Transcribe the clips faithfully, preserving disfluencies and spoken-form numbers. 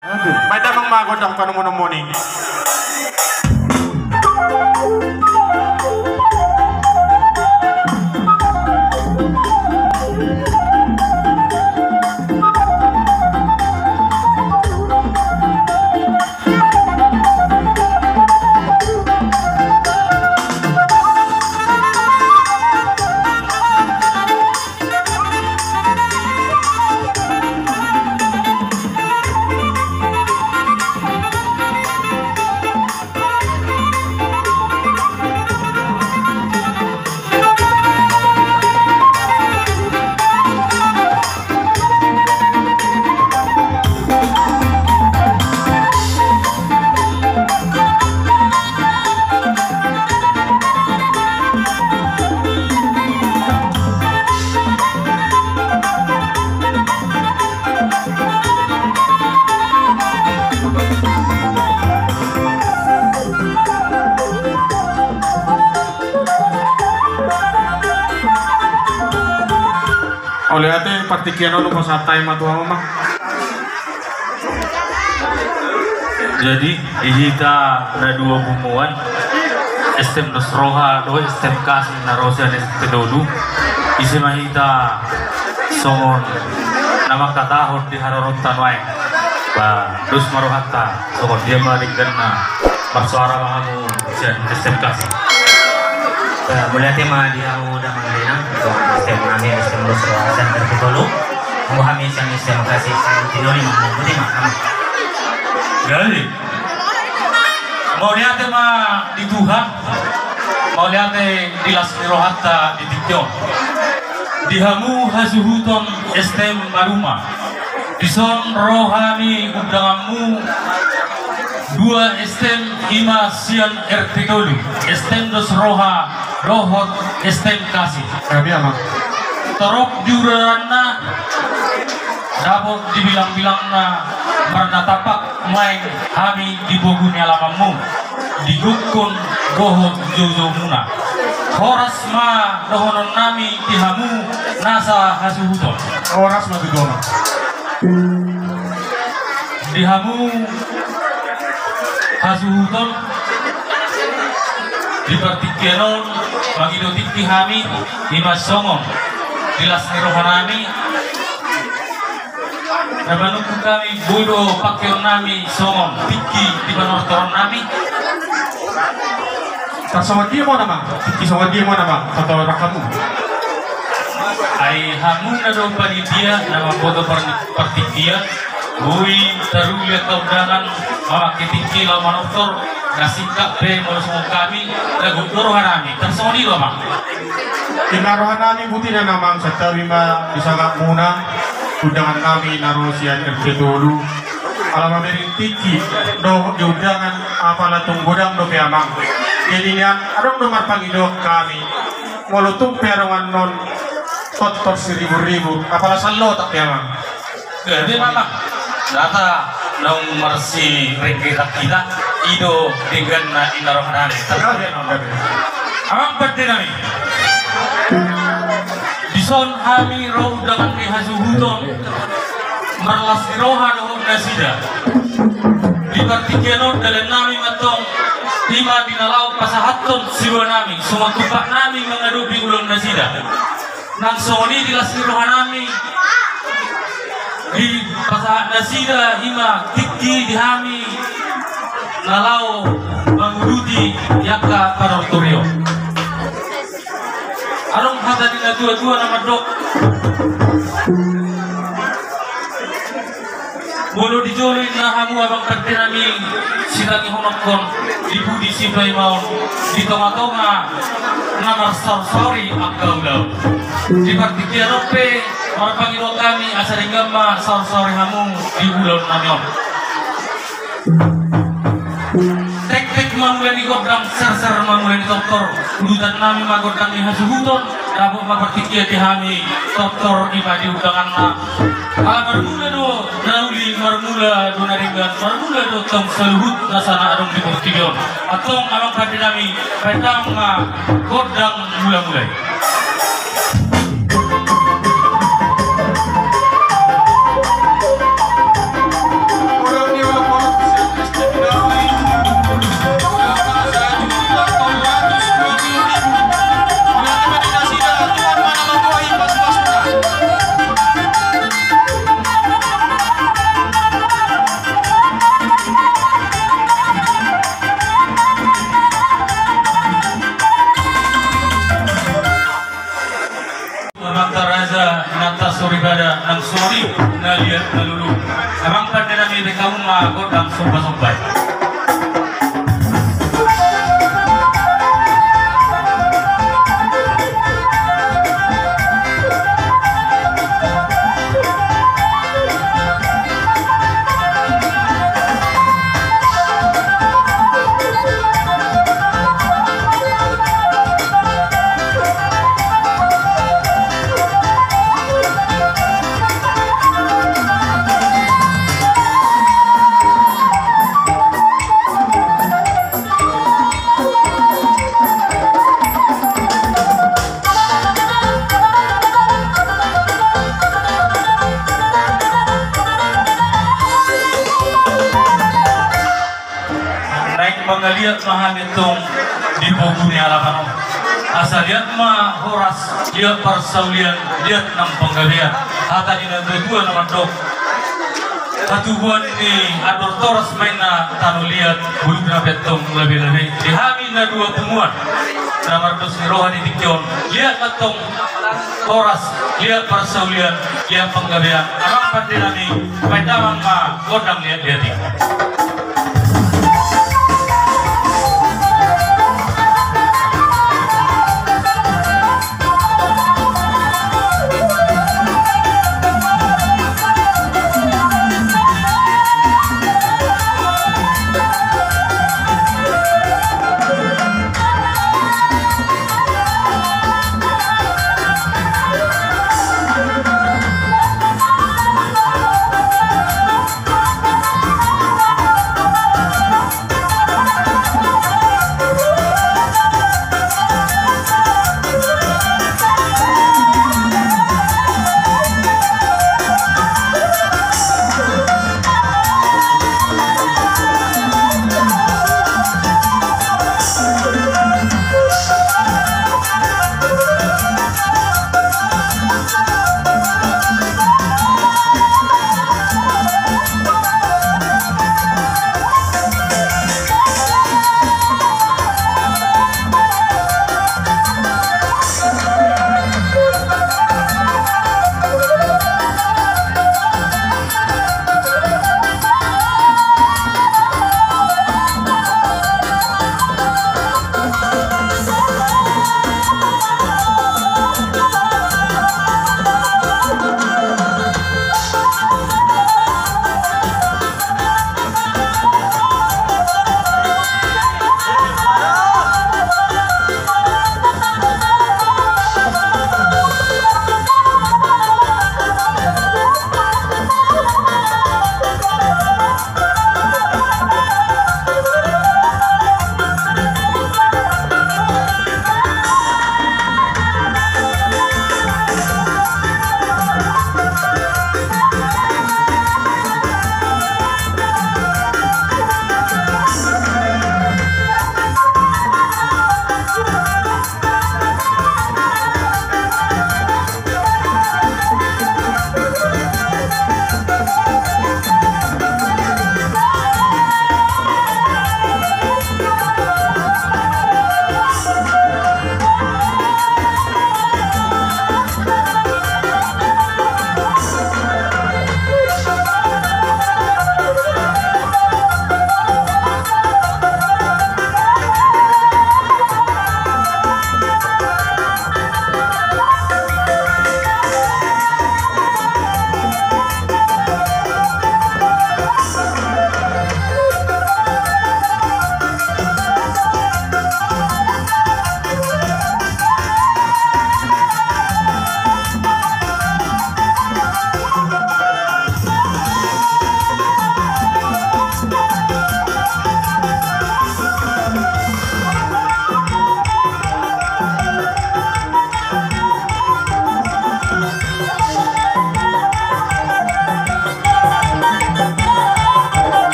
Baen damang ma gondang panomunomuon i. Mauliate, partingkian on hupasahat hami ma tu hamu, Amang. Jadi, di hita na dua punguan, S T M Dos Roha dohot S T M Kasih na ro sian S T M Tolu, ise ma hita songon na mangkatahon di haroronta nuaeng. Ba, dos ma rohanta, songon dia ma dengganna, marsoara ma hamu sian S T M Kasih. Ba, mauliate ma di hamu damang dainang, S T M nami, S T M Dos Roha sian R T Tolu. Hamu hami sian S T M Kasih, sian tinoli ma, boti ma, hamu. Jadi, mauliate ma di Tuhan, mauliate di las ni rohanta di tingki on. Di hamu hasuhuton S T M Maduma. Dison ro hami undanganmu dua S T M, ima sian R T Tolu, S T M Dos Roha dohot S T M Kasih. Hami, Amang. Torop di ulaonna, dapot di bilangbilangna, marnatampak nuaeng hami di bogu ni alamanmu, di gokkon dohot joujoumuna. Horas ma dohononnami di hamu nasa hasuhuton. Horas ma tutu, Amang. Di hamu hasuhuton, di partingkian on mangido tingki hami, ima songon di las ni rohanami, na manungkun hami, boi do pangkeonnami songon tingki di panortoronnami. Tarsongon dia ma on, Amang? Tingki songon dia ma on, Amang? Tatorang hamu. Ai hamuna do panitia na mamboto par-, partingkian, boi taruli angka undangan mamangke tingki laho manortor, na singkat pe molo songon hami, na gok do rohanami. Tarsongon i do, Amang. Ima rohanami, boti ma, Amang, santabi ma di sangapmuna, undangannami na ro sian R T Tolu. Ala mamereng tingki dohot di undangan, apala tung godang dope, Amang. Jadi nian adong do marpangidoan hami, molo tung pe adong annon tortor siriburribur, apala sallotak pe, Amang. Jadi, Amang, nata naung marsirenggetan hita, i do dengganna, ima rohanami. Jadi, Amang. Jadi. Amang pandenami. Dison hami ro undangan ni hasuhuton, marlas ni roha dohot nasida. Di partingkian on dalannami ma antong, ima di na laho pasahathon siboanami, songon tumpaknami mangadopi ulaon nasida. Nang songon i di las ni rohanami, dipasahat nasida ima tingki di hami na laho manguduti di angka panortorion. Adong hata ni natuatua na mandok, molo di jolo ninna hamu, Amang pandenami, sitangihononkon, di pudi sipaimaon, di tongatonga na marsaorsaori angka ulaon. Di partingkian on pe marpangidoan hami asa denggan ma saorsaori hamu di ulaonnami on. Tektek ma mula ni gondang, serser ma mula ni tortor. Udutannami ma gondang ni hasuhuton, dapot ma partingkian di hami tortor, ima di undanganna. Ala marmula do na uli, marmula do na denggan, marmula do tong saluhut nasa na adong di portibi on. Antong, Amang pandenami, baen damang ma gondang mulamula i. Sori na liat na lulu. Amang pande nami, bahen hamu ma gondang somba-somba i. Naeng mangaliat ma hami tong di pogu ni alaman on. Asa liat ma horas, liat parsaulian, liat nang panggabean. Hata ni natuatua na mandok, hatubuan ni andor toras ma inna tano liat, bulungna pe tong labe-labe. Di hami na dua punguan na mardos ni roha di tingki on, liat ma tong horas, liat parsaulian, liat panggabean. Amang pande nami, bahen damang ma gondang liat-liat i.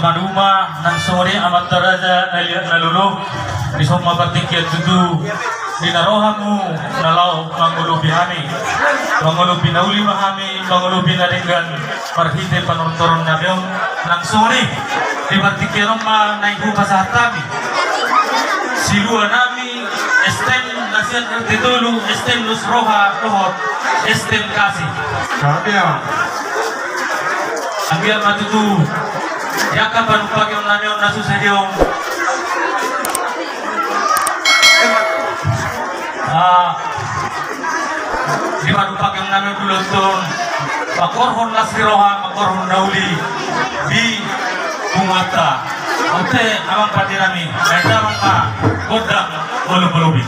Maduma nang songon i amanta raja na liat na lolo. Dison ma partingkian tutu di na ro hamu na laho mangolopi hami, mangolopi na uli ma hami, mangolopi na denggan marhite panortoron nami on. Nang songon i di partingkian on ma naeng hupasahat hami silua nami, S T M na sian R T tolu, S T M Lus Roha dohot S T M Kasih. Anggiat ma tutu di angka panumpahion nami on na so sadia on. Ah, di panumpahion nami on, dulaon, mangkorhon las ni roha, mangkorhon na uli di punguanta. Ate, amang pande nami, ai damang ma gondang molo molo bi.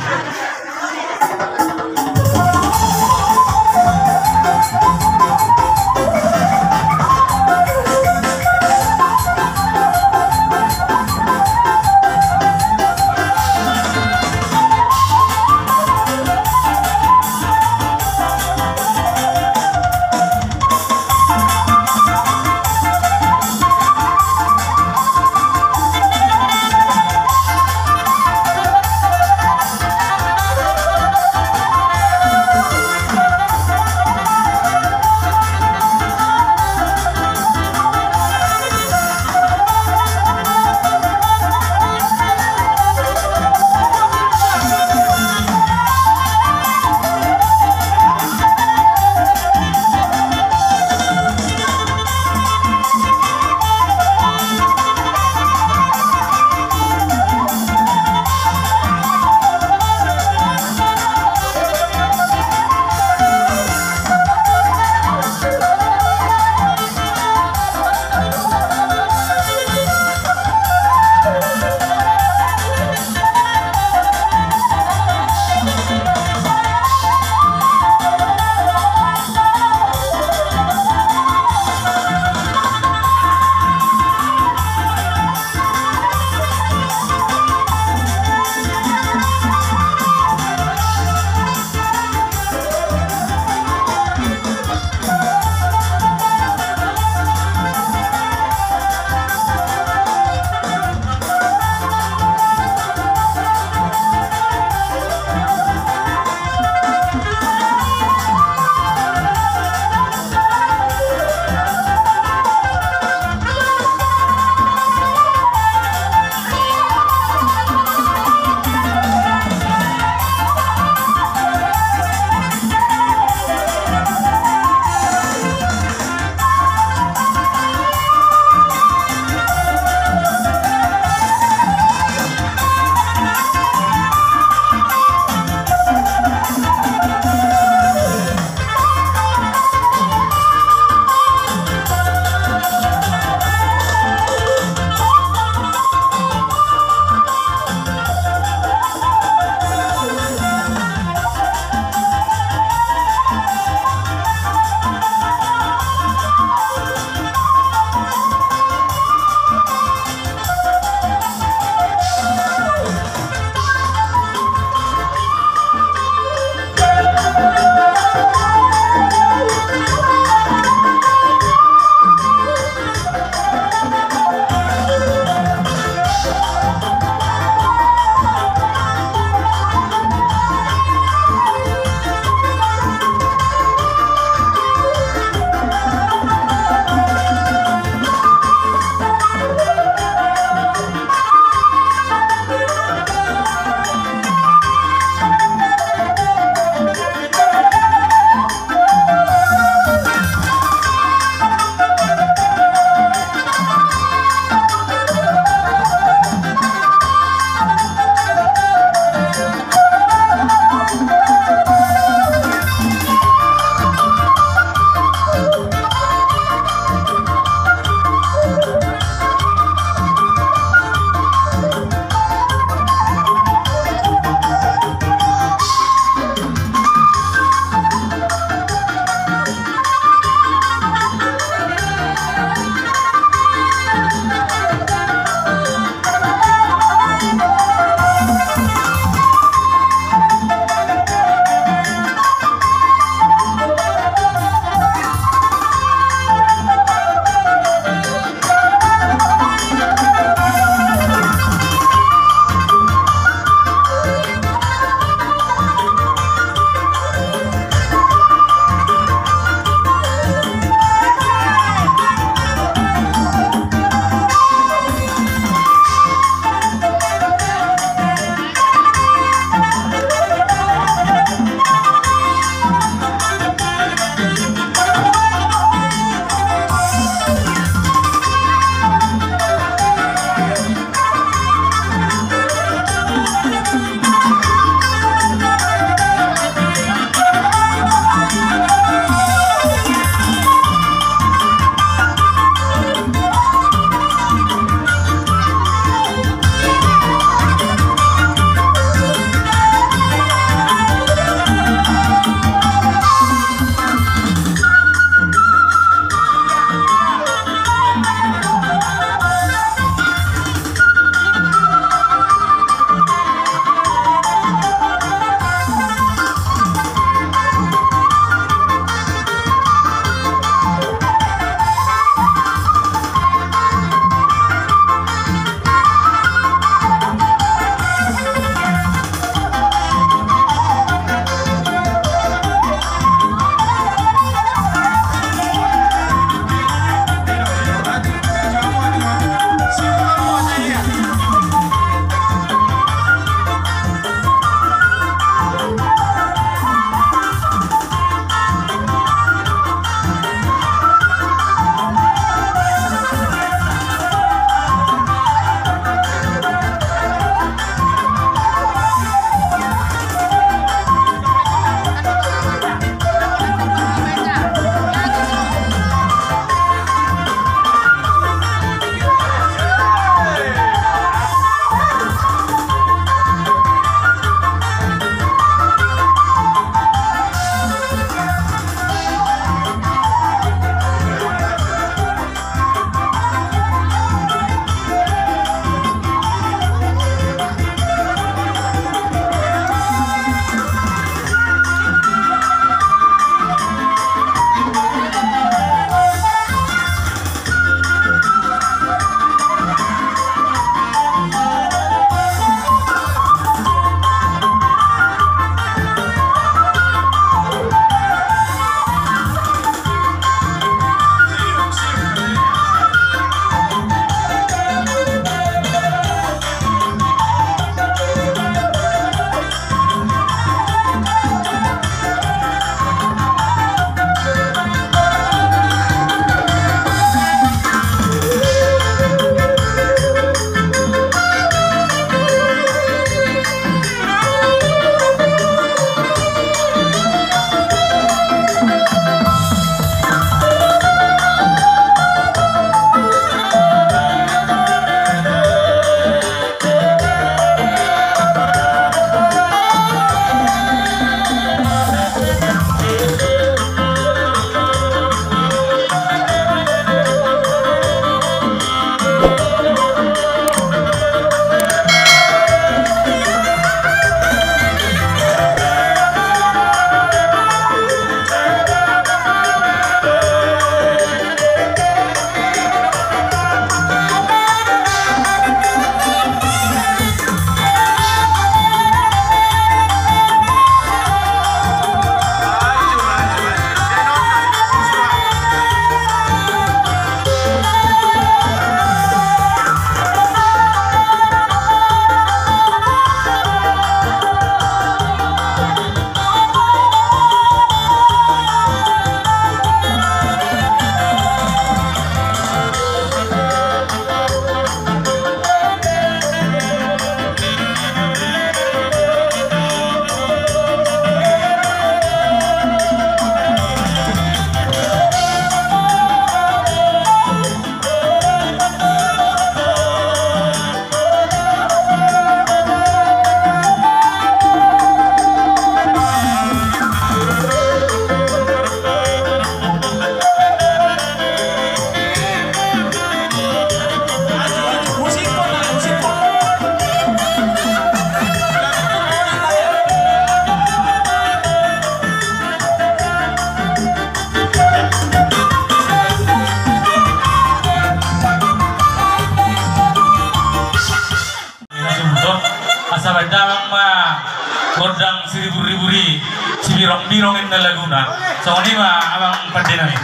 Siribur-ribur i, sibirong-birong inna laguna. Songon i ma amang pande nami.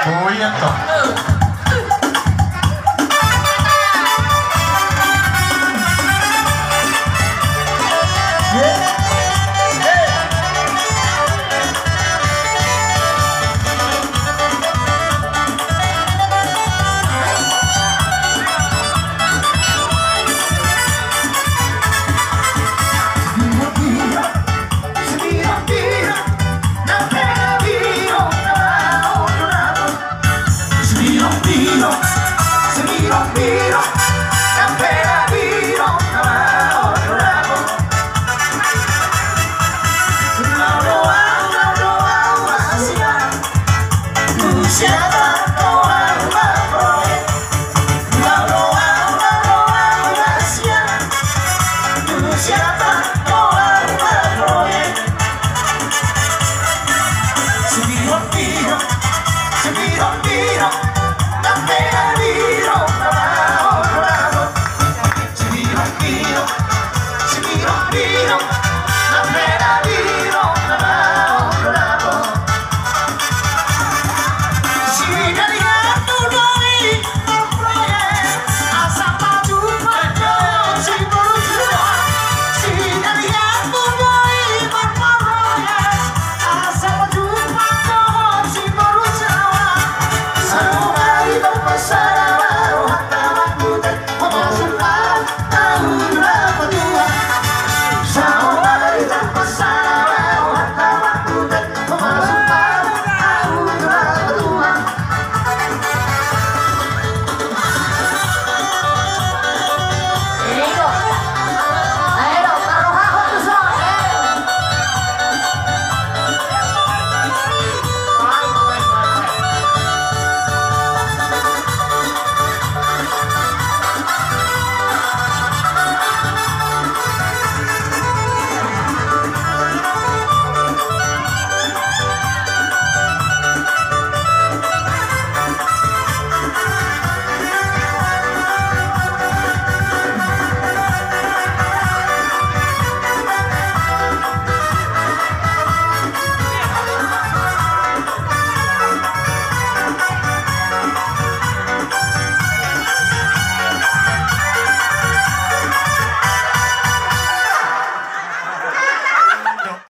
Oh, iya, toh.